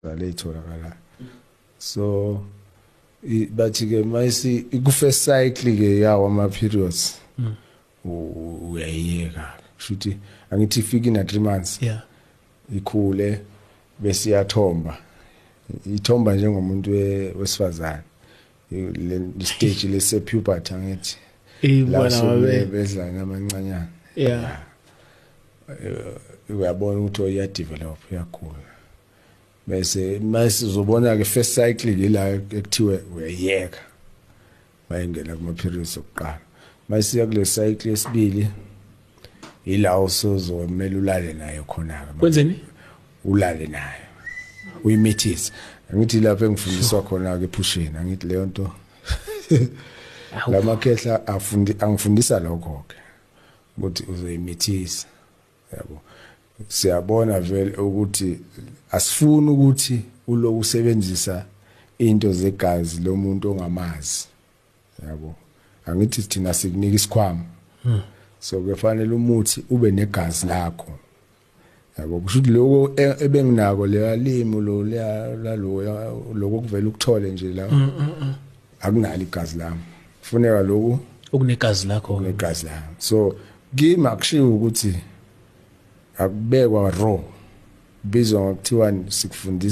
Leyitholakala so bathi ke mayisi ku first cycle ke yawo ama periods, uyayiyeka. Kushuthi angithi ifika ina 3 months, ikhule bese iyathomba, ithomba njengomuntu wesifazane, le stage lese puberty angithi la. Ibona sebe babe bedlana amancanyana. Uyabona ukuthi iya develop, iyakhula, bese mase uzobona ke first cycle ila ekuthiwe uyayiyeka mayingena kuma periods okuqala. Masiya kule cycle yesibili, ila usuzomela ulale nayo khona ke. Kwenzeni? Ulale nayo, uyimithise. Angithi lapho engifundiswa khona ke ephusheni, angithi leyo nto lamakhehla afundi angifundisa lokho ke ukuthi uzoyimithisa, yabo. Siyabona vele ukuthi asifuni ukuthi uloku usebenzisa into zegazi lomuntu ongamazi, yabo. Angithi thina sikunika isikhwama, so kufanele umuthi ube negazi lakho, yabo. Kusho ukuthi lokho ebenginako leya limi lo leya lalo lokho kuvela ukuthole nje la akunalo igazi lami, kufuneka lokhu okunegazi lakho. Negazi lami. So kimi akushiwo ukuthi akubekwa raw, bizwa ngokuthiwa sikufundisa.